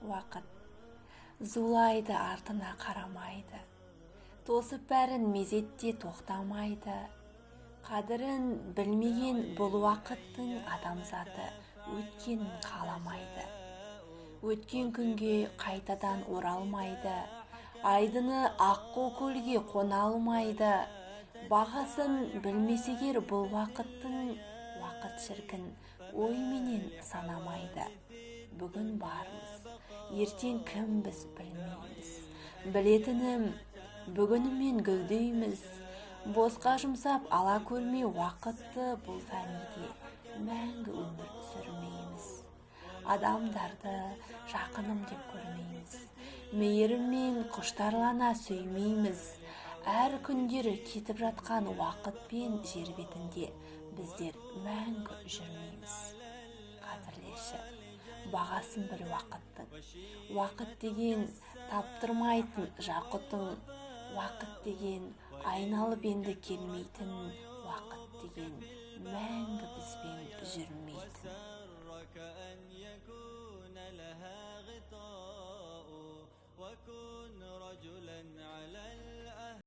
Уақыт зулайды, артына қарамайды, тосып бәрін мезетте тоқтамайды. Қадірін білмеген бұл уақыттың адамзаты өткенін қаламайды. Өткен күнге қайтадан оралмайды, айдыны аққу көлге қона алмайды. Бағасын білмес егер бұл уақыттың, уақыт шіркін ойменен санамайды. Бүгін бармыз, ертең кімбіз білмейміз. Білетінім, бүгінімен гүлдейміз. Босқа жұмсап ала көрме уақытты, бұл фәниде мәңгі өмір сүрмейміз. Адамдарды жақыным деп көрмейміз, мейіріммен құштарлана сүймейміз. Әр күндері кетіп жатқан уақытпен жер бетінде біздер мәңгі жүрмейміз. Қадірлеші, бағасын біл уақыттың. Уақыт деген таптырмайтын жақұтың, уақыт деген айналып енді келмейтін, уақыт деген мәңгі бізбен жүрмейтін. وسرك أن يكون لها غطاء، وكن رجلا